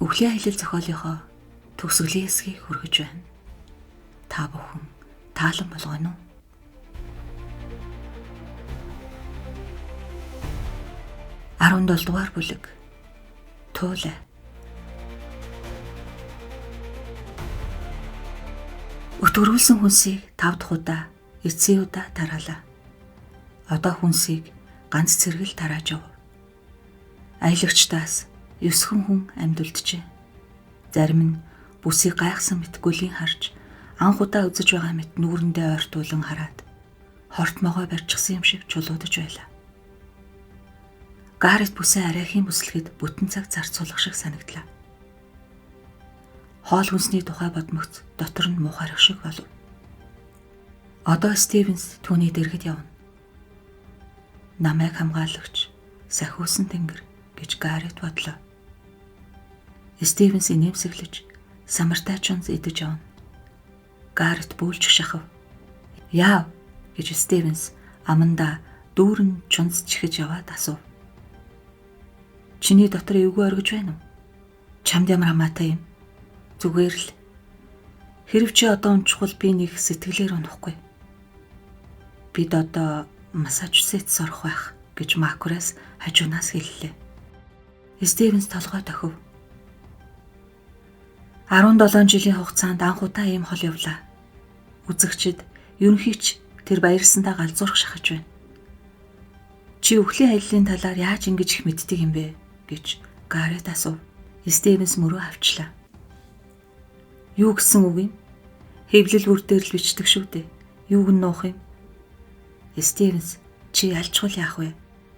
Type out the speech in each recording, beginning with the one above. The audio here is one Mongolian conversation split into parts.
Үхлийн аялал зохиолынхоо төгсгөлийн хэсгийг хүргэж байна. Та бүхэн таалан болгоно уу? 17 дугаар бүлэг. Туулай. Өтгөрүүлсэн хүнсийг 5 дахь удаа, эцсийн удаа тараалаа. Одоо хүнсийг ганц цэргэл тарааж яв. Аялагчдаас 9 хүн амьд үлджээ. Зарим нь бүсийг гайхсан мэт гүлийн харж анх удаа үзэж байгаа мэт нүүрэндээ ойртуулан хараад хорт могой барьчихсан юм шиг чулуудаж байлаа. Гарет бүсээ арайхийн бүслэхэд бүтэн цаг зарцуулах шиг санагдлаа. Хоол хүнсний тухай бодмогц дотор нь муухайрах шиг болов. Одоо Стивенс түүний дэргэд явна. Намайг хамгаалагч сахиусан тэнгэр гэж Гарет бодлоо. Стивенс инээмсэглэж самартай чунз идэж явна. Гарет бөөлжих шахав. "Яав?" гэж Стивенс амандаа дүүрэн чунз чихэж яваад асуув. Чиний дотор эвгүй оргиж байна уу? Чамд ямар хамаатай юм? Зүгээр л. Хэрв чи одоо унчихвал би нэг сэтгэлээр унахгүй. Бид одоо Массачусетс орох байх гэж Макурас хажуунаас хэллээ. Стивенс толгой тохив. 17 жилийн хугацаанд анх удаа ийм хол явлаа. Үзэгчид ерөнхийч тэр баярсандаа галзуурах шахаж байна. Чи үхлийн аяллаа талаар яаж ингэж их мэддэг юм бэ гэж Гарет асуув. Стивенс мөрөө авчлаа. Юу гэсэн үг юм? Хэвлэл бүр дээр л бичдэг шүү дээ. Юуг нь нуух юм? Стивенс чи ялчгал яах вэ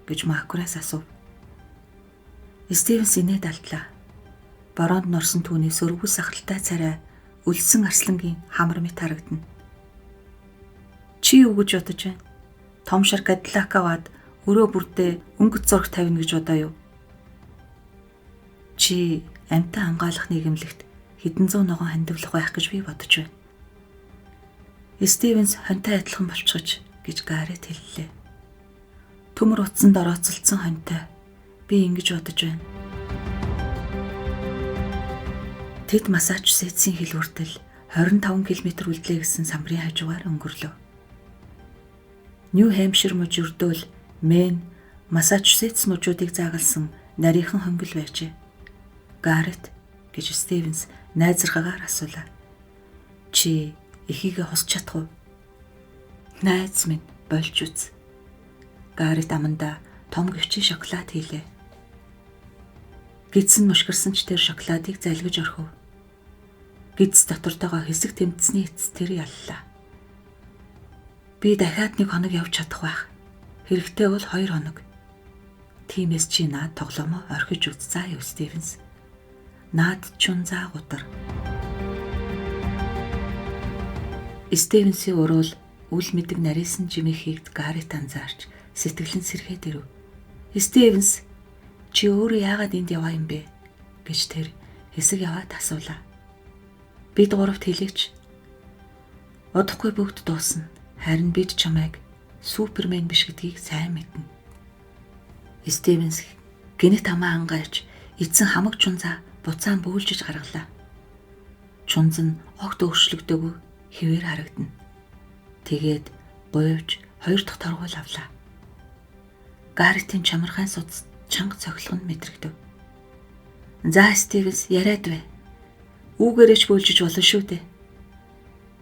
гэж Макурас асуув. Стивенс инээд алдлаа. Бороонд норсон түүний сөрвгүс сахалтай царай өлсөн арслангийн хамар мэт харагдана. Чи юу гэж бодож байна? Том шар Кадиллак аваад өрөө бүрдээ өнгөт зураг тавина гэж бодоо юу? Чи амьтан хамгаалах нийгэмлэгт хэдэн зуун ногоон хандивлах байх гэж би бодож байна. Стивенс хонтой адилхан болчихож гэж Гарет хэллээ. Төмөр утсанд орооцолдсон хонтой. Би ингэж бодож байна. Тэд Массачусетсийн хил хүртэл 25 км үлдлээ гэсэн самбарын хажуугаар өнгөрлөө. Нью Хэмпшир мужи өрдөөл Мэн, Массачусетс мужуудыг заагалсан нарийнхан хонгил байжээ. Гарет гэж Стивенс найзархаагаар асуулаа. Чи эхийгээ хусч чадах уу? Найз минь болж үз. Гарет амандаа том гөвчийн шоколад хийлээ. Гидс нь мушгирсан ч тэр шоколадыг залгиж орхив. Гидс дотортойгоо хэсэг тэмцсэний эцэс тэр яллаа. Би дахиад нэг хоног явж чадах байх. Хэрэгтэй бол 2 хоног. Тиймээс чи наад тоглоомоо орхиж үз заа юу Стивенс. Наад чунзаа гутар. Стивенсийн уруул үл мэдэг нарийсан жимийнхийг Гарет анзаарч сэтгэл нь сэргээд ирэв. Стивенс чи өөрөө яагаад энд яваа юм бэ гэж тэр хэсэг яваад асуулаа. Бид гуравт хэлээч. Удахгүй бүгд дуусна. Харин бид чамайг супермен биш гэдгийг сайн мэднэ. Стивенс гэнэт амаа ангайж эцэн хамаг чунзаа буцаан бөөлжиж гаргалаа. Чунз нь огт өөрчлөгдөөгүй хэвээр харагдана. Тэгээд гуйвж 2 дахь торгуул авлаа. Гаретийн чамархайн судас чанга цохилго нь мэдрэгдэв. За Стивенс яриад бай. Үүгээрээ ч бөөлжиж болно шүү дээ.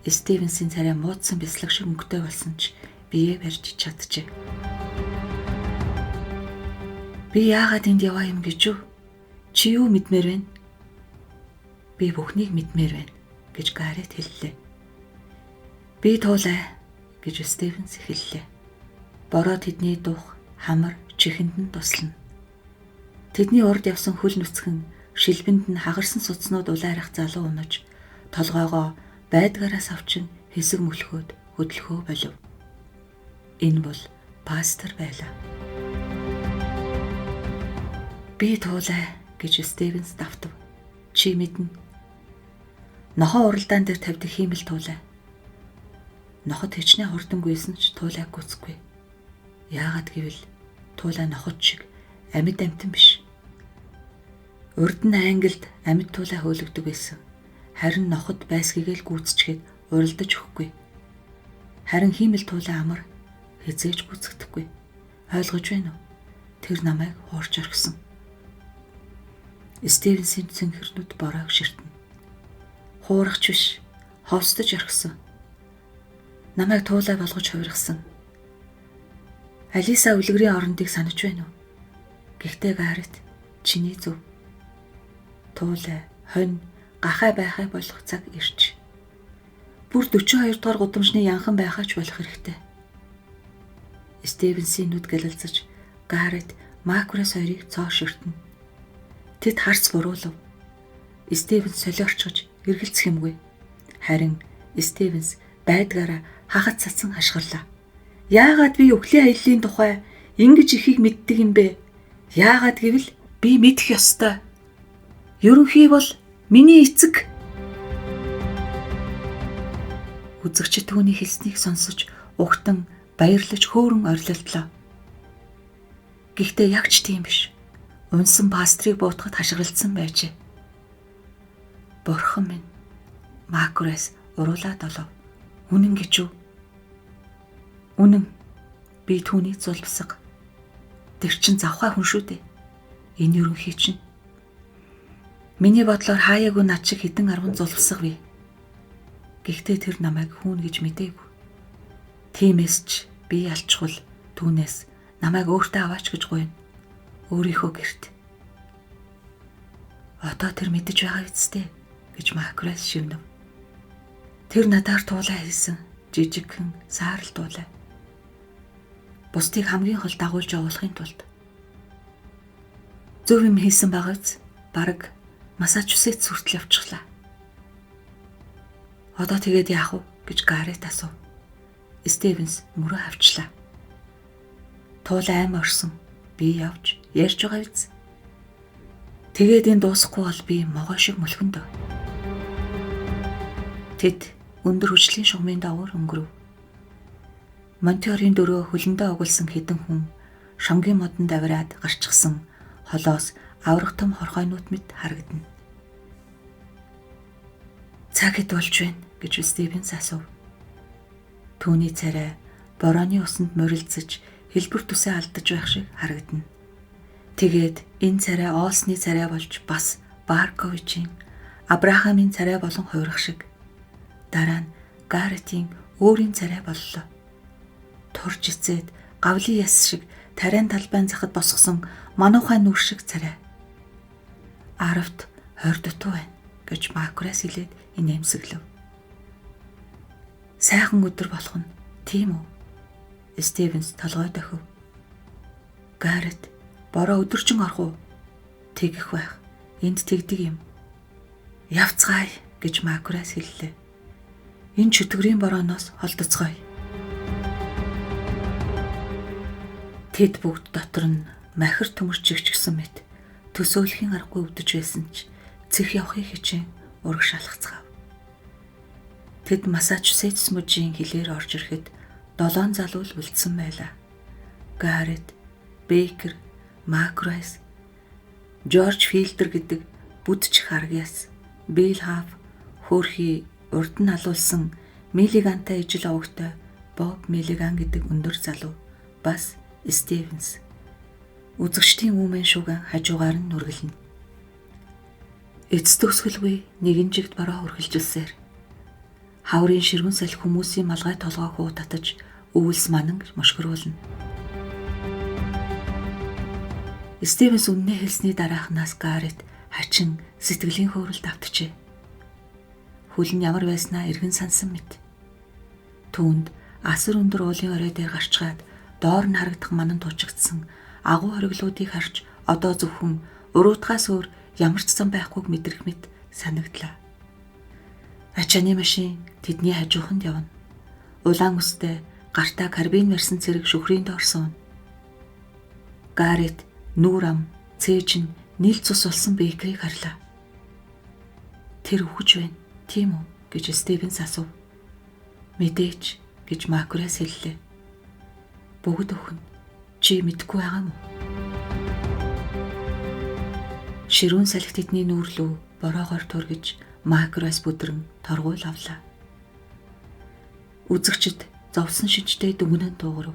Стивенсийн царай муудсан бяцлаг шиг өнгөтэй болсон ч бие барьж чаджээ. Би яагаад энд яваа юм гэж юу? Чи юу мэдмээр байна? Би бүхнийг мэдмээр байна гэж Гарет хэллээ. Би туулай гэж Стивенс хэллээ. Бороо тэдний дух, хамар, чихэнд нь туслана. Тэдний урд явсан хөл нүцгэн шилбэнд нь хагарсан судснууд улайрах залуу унаж толгоогоо байдгаараас авчин хэсэг мөлхөөд хөдлөхөө болов. Энэ бол пастор байлаа. Би туулай гэж Стивенс давтав. Чи мэднэ. Нохоо уралдаан дээр тавьдаг хиймэл туулай. Ноход хичнээн хурдан гүйсэн ч туулай гүцэхгүй. Яагаад гэвэл туулай ноход шиг амьд амьтан биш. Урд нь Англид амьд туулай хөөлөгдөг байсан. Харин ноход байсгийг л гүйцэтгэхэд уралдаж өгөхгүй. Харин хиймэл туулай амар хизээж гүйцэгдэхгүй. Ойлгож байна уу? Тэр намайг хуурч орхисон. Стивенсийн цэнхэрнүүд бороог ширтэнэ. Хуурахч биш, ховсдож орхисон. Намайг туулай болгож хувиргасан. Алиса үлгэрийн орондыг санаж байна уу? Гэхдээ Гаррет, чиний зөв. Туулай, хонь, гахай байхай болох цаг ирж. Бүр 42 дугаар гудамжны янхан байхаач болох хэрэгтэй. Стивенсийн нүд гэлэлцэж Гаррет Макрес хоёрыг цоо ширтэнэ. Тэд харц буруулав. Стивенс солиорчгож эргэлзэх юмгүй. Харин Стивенс байдгаараа хахад цацсан хашгирлаа. Яагаад би өхлийн аяллаа тухай ингэж ихийг мэддэг юм бэ? Яагаад гэвэл би мэдэх ёстой. Ерөнхий бол миний эцэг. Үзэгч түүний хэлснийг сонсож угтан баярлаж хөөрөн орилолтлоо. Гэхдээ яг ч тийм биш. Унсан пастрыг буутахад хашгиралдсан байжээ. Бурхан минь. Макрес уруулаад олов. Үнэн гэж үү? Үнэн. Би түүний зулбсаг. Тэр чин завхай хүн шүү дээ. Энэ ерөнхий чинь. Миний бодлоор хаяагүй над шиг хэдэн арван зулбсаг бий. Гэхдээ тэр намайг хүүн гэж мдээгүй. Тиймээс ч би ялчхвал түүнээс намайг өөртөө аваач гэж гуйна. Өөрийнхөө гэрт. Одоо тэр мэдэж байгаа үсттэй гэж Макрес шивнэв. Тэр надаар туулай хийсэн жижигхэн саарал туулай. Бусдыг хамгийн хол дагуулж явуулахын тулд зөв юм хийсэн байгаа биз? Бараг Массачусетс хүртэл явчихлаа. Одоо тэгээд яах вэ гэж Гаррет асуув. Стивенс мөрөө авчлаа. Туулай аим орсон. Би явж ярьж байгаа биз? Тэгээд энэ дуусахгүй бол би могой шиг мөлхөндөө. Тэд өндөр хүчлийн шугамын дагуур өнгөрөв. Монтеорын дөрөө хөлөндөө угуулсан хэдэн хүн шонгийн модонд авираад гарчсан холоос аврах том хорхойнууд мэт харагдана. Цаг хэд болж байна гэж Стивенс асуув. Түүний царай борооны усанд морилцож хэлбэр төсөө алдаж байх шиг харагдана. Тэгээд энэ царай Олсны царай болж бас Барковичийн, Абрахамын царай болон хувирах шиг. Дараа нь Гарретийн өөрийн царай боллоо. Турж эцээд гавлын яс шиг тариан талбайн захад босгосон мануухай нүр шиг царай. 10-т 20 дутуу байна гэж Макрес хэлээд инээмсэглэв. Сайхан өдөр болох нь тийм үү? Стивенс толгой дохив. Гаррет, бороо өдөржин орох уу? Тэгэх байх. Энд тэгдэг юм. Явцгаая гэж Макрес хэллээ. Энэ чөтгөрийн борооноос холдоцгоё. Тэд бүгд дотор нь махир төмөрч чигчгсэн мэт төсөөлхийн аргагүй өвдөж байсан ч цэх явахыг хичээн урагш алхацгаав. Тэд Массачусетс мужийн хилээр орж ирэхэд 7 залуу л үлдсэн байлаа. Гаррет, Бейкер, Макрайс, Жорж Филдер гэдэг бүдчих аргиас, Билл Хаф, хөөрхий урд нь алуулсан Миллигантай ижил овогтой Боб Миллиган гэдэг өндөр залуу, бас Стивенс. Үзэгчдийн үүмэн шуган хажуугаар нь нүргэлнэ. Эцэс төгсгөлгүй нэгэн жигт бороо үргэлжилсээр. Хаврын ширгэн салхи хүмүүсийн малгай толгой хуу татаж өвөлс манан мошгоруулна. Стивенс үннээ хэлсний дараахнаас Гаррет хачин сэтгэлийн хөөрөлд автжээ. Хөл нь ямар байснаа эргэн сансан мэт. Түүнд асар өндөр уулын орой дээр гарчгаад доор нь харагдах манан туучигдсан агуу хориглуудыг харж одоо зөвхөн уруутгаас өөр ямар ч зам байхгүйг мэдрэх мэт санагдлаа. Ачааны машин тэдний хажууханд явна. Улаан үстэй гартаа карбин барьсан цэрэг шүхрийн доор сууна. Гаррет нүүр ам цээж нь нийл цус болсон Бейкерийг харлаа. Тэр үхэж байна, тийм үү гэж Стивенс асуув. Мэдээч гэж Макрес хэллээ. Бүгд өхөн. Чи мэдэхгүй байгаа юм уу? Ширүүн салхи тэдний нүүрлүү бороогоор түргэж макроас бүдрэн торгуул авлаа. Үзэгчд зовсон шинжтэй дүгнэн дуугарв.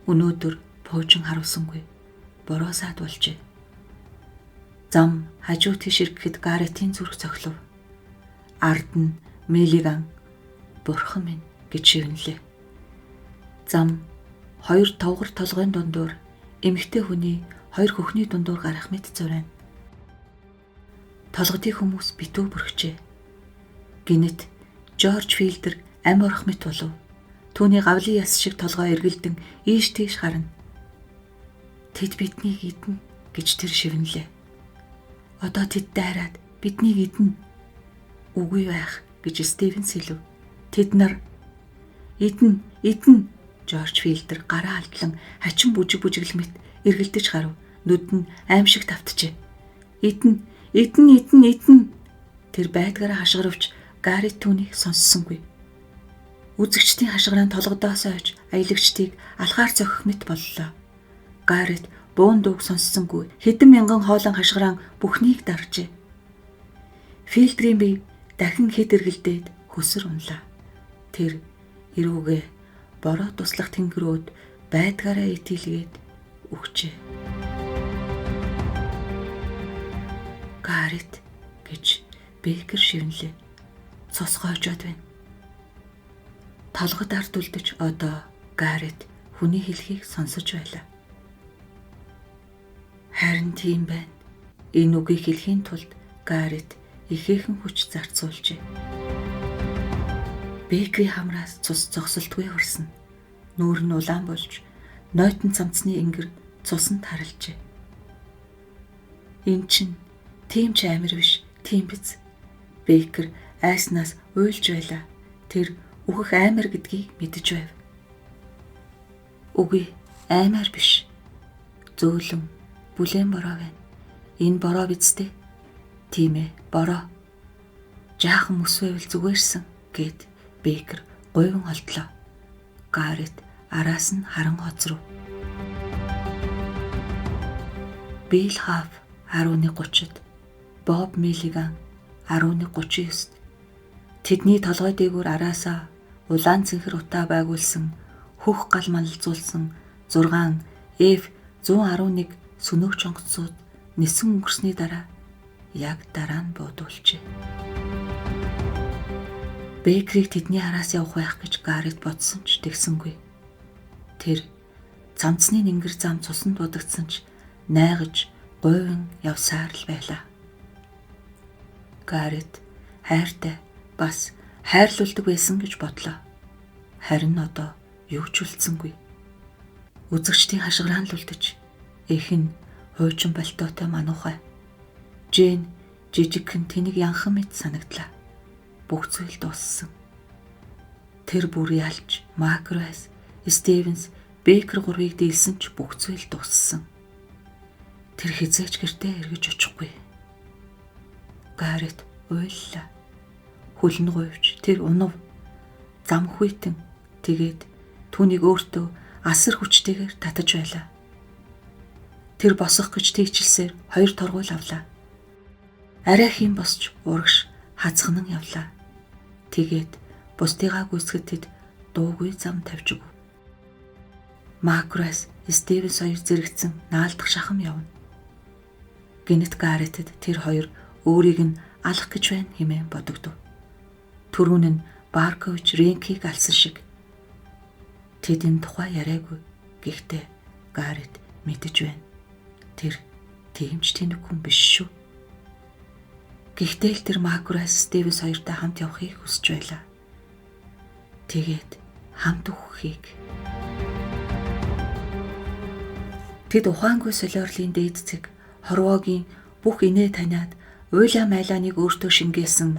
Өнөөдөр пуужин харуулсангүй. Бороо саад болжээ. Зам хажуу тийш ирэхэд Гаретийн зүрх цохилов. Ард нь Мелиган бурхан минь гэж шивнэлээ. Зам хоёр товгор толгойн дундуур эмэгтэй хүний хоёр хөхний дундуур гарах мэт зурайна. Толгодын хүмүүс битүү бүрхжээ. Гинэт Жорж Филдер ам орох мэт болов. Түүний гавлын яс шиг толгой эргэлдэн ийш тийш гарна. Тэд биднийг идэнэ гэж тэр шивнэлээ. Одоо тэд дайраад биднийг идэнэ. Үгүй байх гэж Стивенс хэлв. Тэд нар идэнэ, идэнэ. Жорж Филдер гараа алдлан хачин бүжиг бүжиглэх мэт эргэлдэж гарав. Нүд нь аимшиг тавтжээ. Идэнэ, идэнэ, идэнэ, идэнэ. Тэр байдгаараа хашгиравч Гаррит түүнийг сонссонгүй. Үзэгчдийн хашгираан толгодоос ойж аялагчдыг алхаар цохих мэт боллоо. Гаррит буун дууг сонссонгүй. Хэдэн мянган хоолон хашгираан бүхнийг даржээ. Фильтрийн бие дахин хэд эргэлдээд хөсөр унлаа. Тэр эрүүгээ бороо туслах тэнгэрүүд байдгаараа итэлгээд өгчээ. Гаррит гэж Бейкер шивнэлээ. Цус гоожоод байна. Толгод ард үлдэж одоо Гаррит хүний хэлхийг сонсож байлаа. Харин тийм байна. Энэ үгийг хэлэхийн тулд Гаррит ихээхэн хүч зарцуулжээ. Бейкерийн хамраас цус зогсолтгүй хөрсөн. Нүүр нь улаан болж нойтон цамцны ингэр цусанд харалжээ. Эн чинь тийм ч амир биш, тийм биз. Бейкер айснаас уйлж байлаа. Тэр үхэх аймар гэдгийг мэдэж байв. Үгүй, аймар биш. Зөөлөн, бүлээн бороо байна. Энэ бороо биз дээ? Тийм ээ, бороо. Жаахан мөс байвал зүгээрсэн гэд Бейкер гуйван олдлоо. Гаррит араас нь харан хоцров. Билл Хаф 11:30-д, Боб Миллиган 11:39-д тэдний толгой дээгүүр араасаа улаан цэнхэр утаа байгуулсан хөх гал малзуулсан 6 F111 сөнөөгч онгоцууд нисэн өнгөрсний дараа яг дараа нь буудуулжээ. Бейкерийг тэдний араас явах байх гэж Гаррит бодсон ч тэгсэнгүй. Тэр цамцны нэнгэр зам цуснд будагдсан ч найгаж гуйван явсаар л байлаа. Гаррит хайртай бас хайрлуулдаг байсан гэж бодлоо. Харин одоо юу ч үлдсэнгүй. Үзэгчдийн хашгираан л үлдэж, эх нь хуучин болтоотой мануухай. Джейн жижигхэн тэнэг янхан мэт санагдлаа. Бүх зүйл дууссан. Тэр бүр ялж Макройс, Стивенс, Бейкер гурвыг дийлсэн ч бүх зүйл дууссан. Тэр хизээч гэртээ эргэж очихгүй. Гаррит уйллаа. Хөлн гуйвч тэр унав. Зам хүйтэн тэгээд түүнийг өөртөө асар хүчтэйгээр татаж байлаа. Тэр босох гэж тийчилсээр хоёр торгуул авлаа. Арай хийн босч урагш хазганан явлаа. Тэгээд бусдыгаа гүйцэхэд тэд дуугүй зам тавьж өгөв. Макрос, Стивенс хоёр зэрэгцэн наалдах шахам явна. Гинэт Гарритэд тэр хоёр өөрийг нь алах гэж байна хэмээн бодогдов. Түрүүн нь Баркович Ренкийг алсан шиг. Тэд энэ тухай яриаггүй. Гэхдээ Гаррит мэдэж байна. Тэр тийм ч тэнэг хүн биш шүү. Гэхдээ л тэр Макрос, Стивенс хоёртой хамт явахыг хүсэж байлаа. Тэгээд хамт үхэхийг. Тэд ухаангүй солиорлын дээд цэг хорвоогийн бүх инээ таниад уйлаа майлааныг өөртөө шингээсэн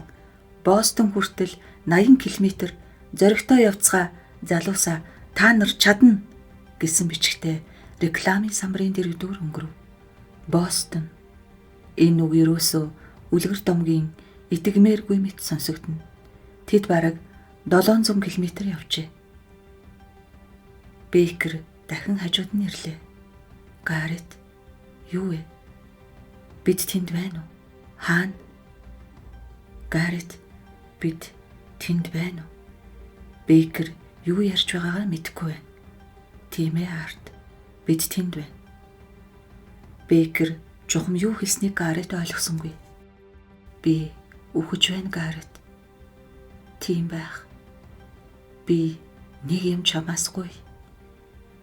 Бостон хүртэл 80 км зоригтой явцгаа залуусаа та нар чадна гэсэн бичгтээ рекламын самрын дэргэдүүр өнгөрөв. Бостон энэ үг ерөөсөө үлгэр домгийн итгэмээргүй мэт сонсогдоно. Тэд бараг 700 км явжээ. Бейкер дахин хажууд нь ирлээ. Гаррит юу вэ? Бид тэнд байна уу? Хаана? Гарет, бид тэнд байна уу? Бейкер юу ярьж байгаагаа мэдэхгүй байна. Тийм ээ, Арт. Бид тэнд байна. Бейкер чухам юу хэлснийг Гарет ойлгосонгүй. Би үхэж байна, Гарет. Тийм байх. Би нэг юм чамаас гуй.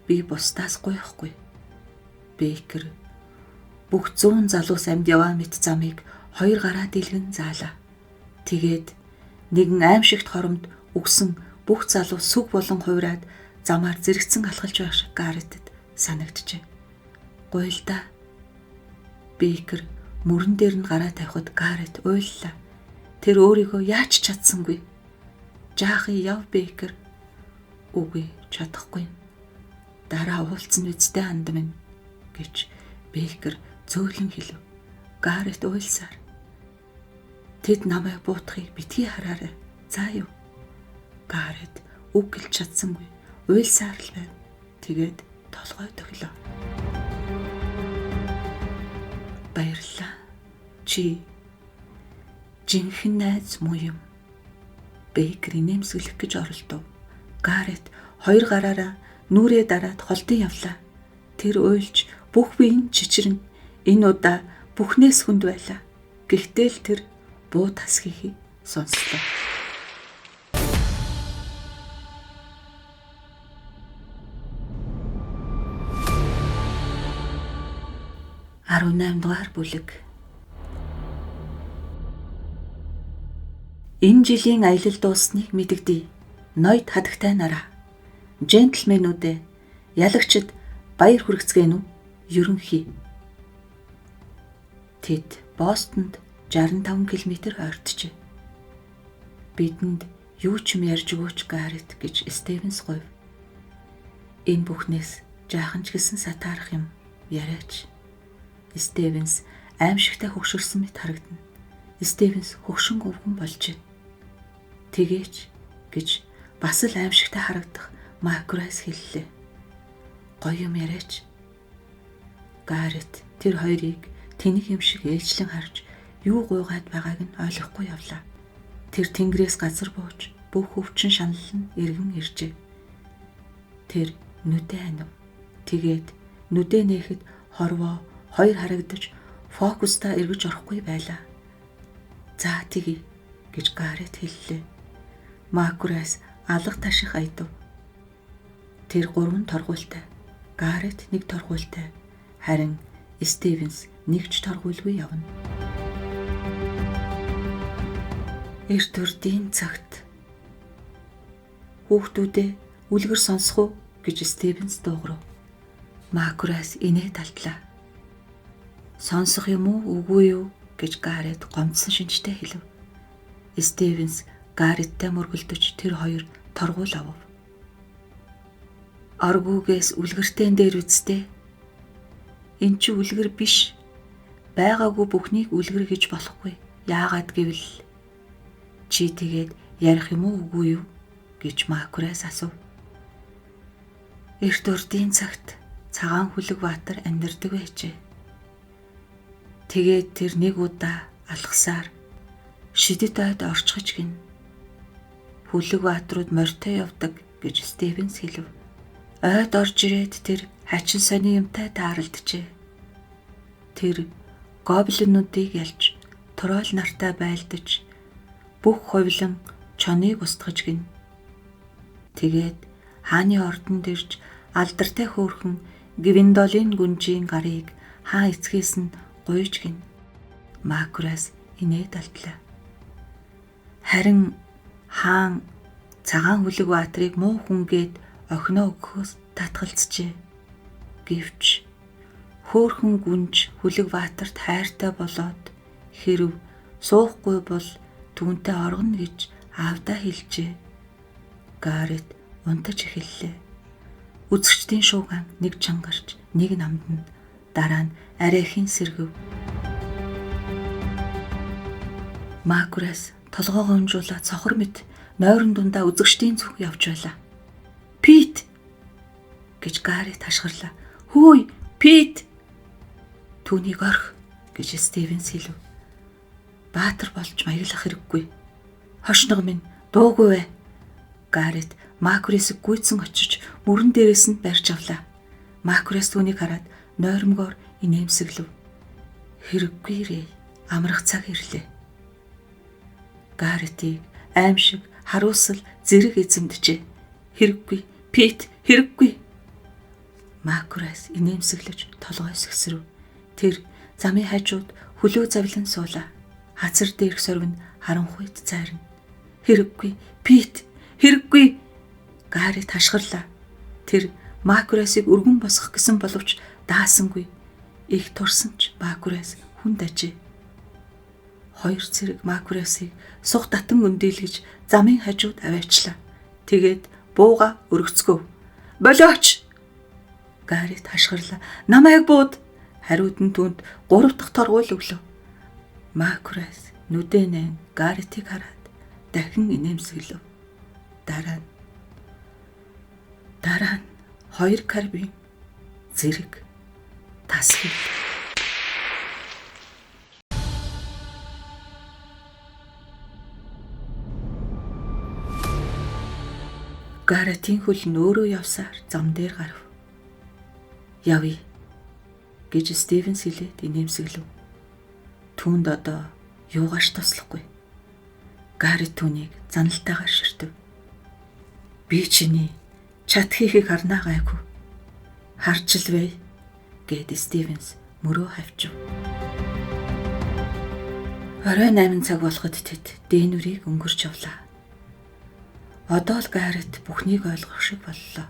Би бусдаас гуйхгүй. Бейкер бүх 100 залуус амьд яваа мэт замыг хоёр гараа дэлгэн заалаа. Тэгээд нэгэн аимшигт хоромд үгсэн бүх залуус сүг болон хувраад замаар зэрэгцэн алхалж байх шиг Гаретэд санагджээ. Гуйлдаа. Бейкер мөрөн дээр нь гараа тавихад Гарет уйллаа. Тэр өөрийгөө яаж ч чадсангүй. Жаахан яв, Бейкер. Үгүй, чадахгүй. Дараа уулзсан үсттэй ханд минь гэж Бейкер зөөлөн хэлв. Гарет уйлсаар. Тэд намайг буутахыг битгий хараарай. За юу? Гарет үг хэлж чадсангүй. Уйлсаар л байв. Тэгээд толгой тохилоо. Баярлалаа. Чи жинхэнэ найз муу юм. Бейкер инээмсэглэх гэж оролдов. Гарет хоёр гараараа нүрээ дараад холдон явлаа. Тэр уйлж бүх бие нь чичрэн. Энэ удаа бүхнээс хүнд байлаа. Гэхдээ л тэр буу тасхихийг сонслоо. 18 дугаар бүлэг. Энэ жилийн аялал дуусныг мэдэгдэе. Ноёд хадагтай нараа. Джентльменүүдээ, ялагчид баяр хүргэцгээнэ үү? Ерөнхий. Тэд Бостонд 65 км ойртжээ. Бидэнд юу ч юм ярьж өгөөч, Гарет, гэж Стивенс гуйв. Энэ бүхнээс жаахан ч гэсэн сатаарах юм яриач. Стивенс аимшигтай хөгшөрсөн мэт харагдана. Стивенс хөгшин өвгөн болжээ. Тэгээч, гэж бас л аимшигтай харагдах Макрайс хэллээ. Гоё юм яриач. Гарет тэр хоёрыг тэнэг юм шиг ээлжлэн харж юу гуйгаад байгааг нь ойлгохгүй явлаа. Тэр тэнгэрээс газар бууж бүх өвчин шанал нь эргэн иржээ. Тэр нүдэ анив. Тэгээд нүдэ нээхэд хорвоо хоёр харагдаж фокустаа эргэж орохгүй байлаа. За, тэгье, гэж Гарет хэллээ. Макурас алга таших аядав. Тэр гурван торгуультай. Гарет нэг торгуультай. Харин Стивенс нэг ч торгуульгүй явна. Эрт урдын цагт хүүхдүүдээ, үлгэр сонсох уу, гэж Стивенс дуугарав. Макурас инээ талдлаа. Сонсох юм уу, үгүй юу, гэж Гарет гомдсон шинжтэй хэлв. Стивенс Гареттай мөргөлдөж тэр хоёр торгуул авав. Аргүүгээс үлгэртэн дээр үсттэй. Эн чи үлгэр биш. Байгаагүй бүхнийг үлгэр гэж болохгүй. Яагаад гэвэл чи тэгээд ярих юм уу, үгүй юу, гэж Макурас асуув. Эрт урдын цагт цагаан хүлэг баатар амьдардаг байжээ. Тэгээд тэр нэг удаа алхасаар шидэт ойд орчихож гин. Хүлэг баатрууд морьтой явдаг, гэж Стивенс хэлв. Ойд орж ирээд тэр хачин сони юмтай тааралджээ. Тэр гоблинуудыг ялж, тролл нартай байлдаж, бүх хувлан чоныг устгаж гин. Тэгээд хааны ордонд ирж алдартай хөөрхөн Гвиндолин гүнжийн гарыг хаан эцгээс нь гуйж гин. Макурас инээд алдлаа. Харин хаан цагаан хүлэг баатрыг муу хүнгээд охиноо өгөхөөс татгалзжээ. Гэвч хөөхөн гүнж хүлэг баатарт хайртай болоод хэрв суухгүй бол түүнтэй оргоно гэж аавдаа хэлжээ. Гарет унтаж эхэллээ. Үзэгчдийн шууган нэг чангарч, нэг намдна. Дараа нь арайхийн сэргэв. Макурас толгоогоо унжуулаад цохор мэт нойрон дундаа үзэгчдийн зүг явж байлаа. "Пит!" гэж Гарет хашгирлаа. "Хөөй, Пит! Түүнийг орхи!" гэж Стивенс хэлв. Баатар болж маяглах хэрэггүй. Хошног минь дуугүй вэ? Гаррет Макресыг гүйцэн очиж мөрөн дээрээс нь барьж авлаа. Макрес түүнийг хараад нойрмогоор инээмсэглэв. Хэрэггүй рээ. Амрах цаг ирлээ. Гарретийг аимшиг, харуусал, зэрэг эзэмджээ. Хэрэггүй, Пит, хэрэггүй. Макрес инээмсэглэж толгой сэгсрэв. Тэр замын хажууд хөлөө завлан суулаа. Хазар дээрх сорвин харанхуйд зайрна. Хэрэггүй, Пит, хэрэггүй. Гаррет хашгирлаа. Тэр Макресыг өргөн босгох гэсэн боловч даасангүй. Их турсан ч Макрес хүнд ажээ. Хоёр цэрэг Макресыг сух татан өндийлгэж замын хажууд аваачлаа. Тэгээд бууга өргөцгөв. Болооч! Гаррет хашгирлаа. Намайг бууд! Хариуд нь түүнд 3 дахь торгуул өглөө. Макрес нүдэнэн Гарретийг хараад дахин инээмсэглэв. Дараа нь 2 карбин зэрэг тас хэл. Гарретийн хөл нь өөрөө явсаар зам дээр гарав. Явъя гэж Стивенс хэлээд инээмсэглэв. Түүнд одоо юугаач туслахгүй. Гаррет түүнийг заналтайгаар ширтэв. Би чиний чат хийхийг харнаа гайгүй. Харж л бай гэд Стивенс мөрөө хавчив. Орой 8 цаг болоход тэд Дэнүрийг өнгөрч явлаа. Одоо л Гаррет бүхнийг ойлгох шиг боллоо.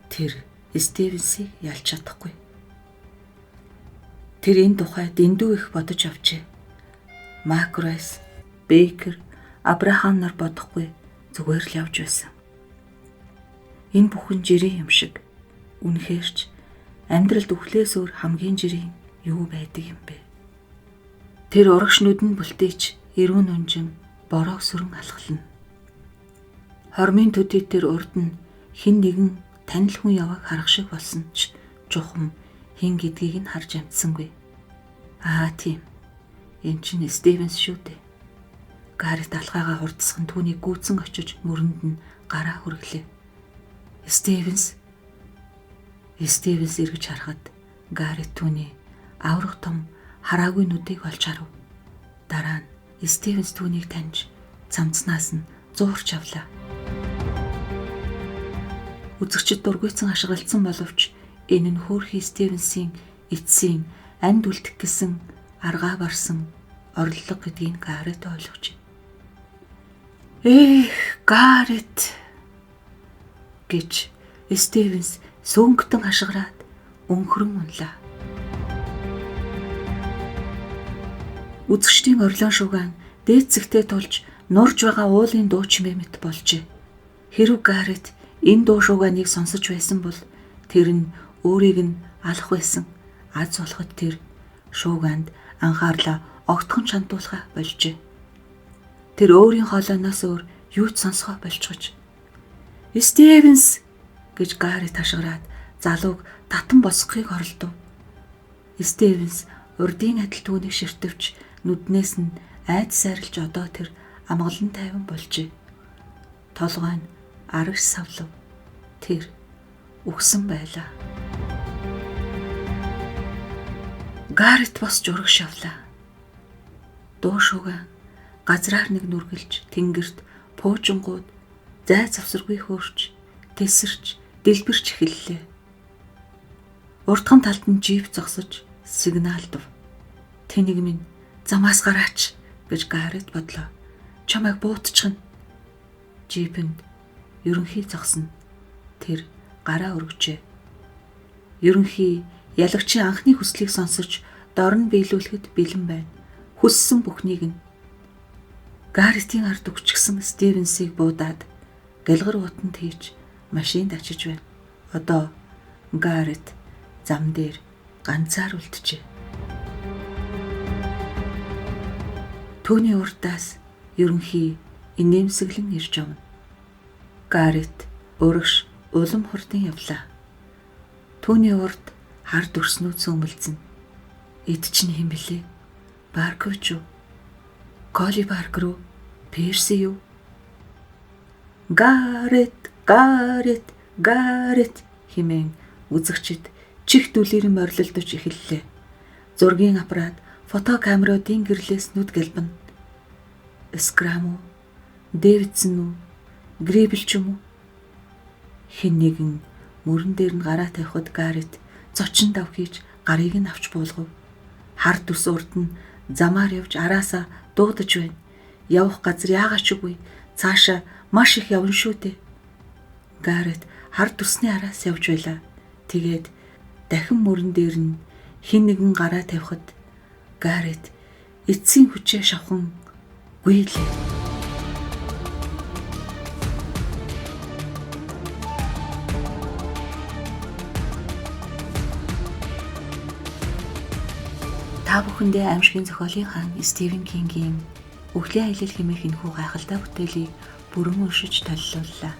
Тэр Стивенсийг ялж чадахгүй. Тэр энэ тухай дэндүү их бодож авчээ. Макрес, Бейкер, Абрахам нар бодохгүй зүгээр л явж байсан. Энэ бүхэн жирийн юм шиг. Үнэхээр ч амьдралд үхлээс өөр хамгийн жирийн юу байдаг юм бэ? Тэр урагш нүдэн бүлтээч эрүүн унжин бороог сүрэн алхална. Хормын төдий тэр урд нь хэн нэгэн танил хүн явааг харах шиг болсон ч чухам хэн гэдгийг нь харж амтсангүй. Аа тийм. Эн чинь Стивенс шүү дээ. Гаррет алхаагаа хурдсхан түүнийг гүйцэн очиж мөрөнд нь гараа хүргэлээ. Стивенс эргэж харахад Гаррет түүний аврах том хараагүй нүдийг олж харав. Дараа нь Стивенс түүнийг таньж цамцнаас нь зуурч авлаа. Үзэгчид дургүйцэн ашиглалцсан боловч энэ нь хөөрхий Стивенсийн эцсийн амьд үлдэх гэсэн аргаа барсан оролдлого гэдгийг Гаррет ойлгож. Эх, Гаррет гэж Стивенс сөнгөтөн хашгираад өнхрөн унлаа. Үзэгчдийн орлон шугаан дээд зэгтээ тулж нурж байгаа уулын дуу чимээ мэт болжээ. Хэрв Гаррет энэ дуу шугааныг сонсож байсан бол тэр нь өөрийг нь алах байсан. Аз болоход тэр шуугаанд анхаарлаа огтхон чандуулахаа болжээ. Тэр өөрийн хоолойноос өөр юу ч сонсгоо болчихож. Стивенс гэж Гаррет хашгираад залууг татан босгохыг оролдов. Стивенс урдын адил түүнийг ширтвч нүднээс нь айд сайрлж одоо тэр амгалан тайван болжээ. Толгой нь арагш савлав. Тэр үхсэн байлаа. Гаррет босч урагш явлаа. Дуу шугаан газраар нэг нүргэлж тэнгэрт пуужингууд зай завсаргүй хөөрч тэсэрч дэлбэрч эхэллээ. Урдхан талд нь джип зогсож сигналдав. Тэнэг минь замаас гараач гэж Гаррет бодлоо. Чамайг буутчихна. Джипэнд ерөнхий зогсно. Тэр гараа өргөжээ. Ерөнхий ялагчийн анхны хүслийг сонсож дор нь биелүүлэхэд бэлэн байна. Хүссэн бүхнийг нь. Гарретийн ард өгчгсөн Стивенсийг буудаад гэлгэр утанд хийж машинд ачиж байна. Одоо Гаррет зам дээр ганцаар үлджээ. Түүний урдаас ерөнхий инээмсэглэн ирж явна. Гаррет урагш улам хурдан явлаа. Түүний урд хар дүрснүүд сөөмөлдсөн. Эд чинь хэн блэ? Барковч уу? Коли Баркер уу? Перси юу? Гарет, Гарет, Гарет хэмээн үзэгчид чих дүлээрэн морилдож эхэллээ. Зургийн аппарат, фото камеруудын гэрлээс нүд гэлбэн. Скрам уу? Дэвидсон үү? Грибл ч юм уу? Хэн нэгэн мөрөн дээр нь гараа тавихад Гарет зочин дав хийж гарыг нь авч буулгав. Хар төс урд нь замаар явж араасаа дуудаж байна. Явах газар яагаад ч үгүй. Цаашаа маш их явна шүү дээ. Гарет хар төсний араас явж байлаа. Тэгээд дахин мөрөн дээр нь хэн нэгэн гараа тавихад Гарет эцсийн хүчээ шавхан гүйлээ. Та бүхэндээ аимшигын зохиолын хаан Стивен Кингийн Үхлийн аялал хэмээх энэхүү гайхалтай бүтээлийг бүрэн уншиж толилууллаа.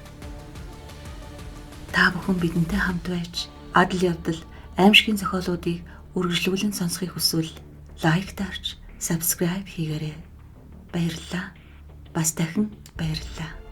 Та бүхэн бидэнтэй хамт байж адал явдал аимшигын зохиолуудыг үргэлжлүүлэн сонсохыг хүсвэл лайк дарж, subscribe хийгээрэй. Баярлалаа. Бас дахин баярлалаа.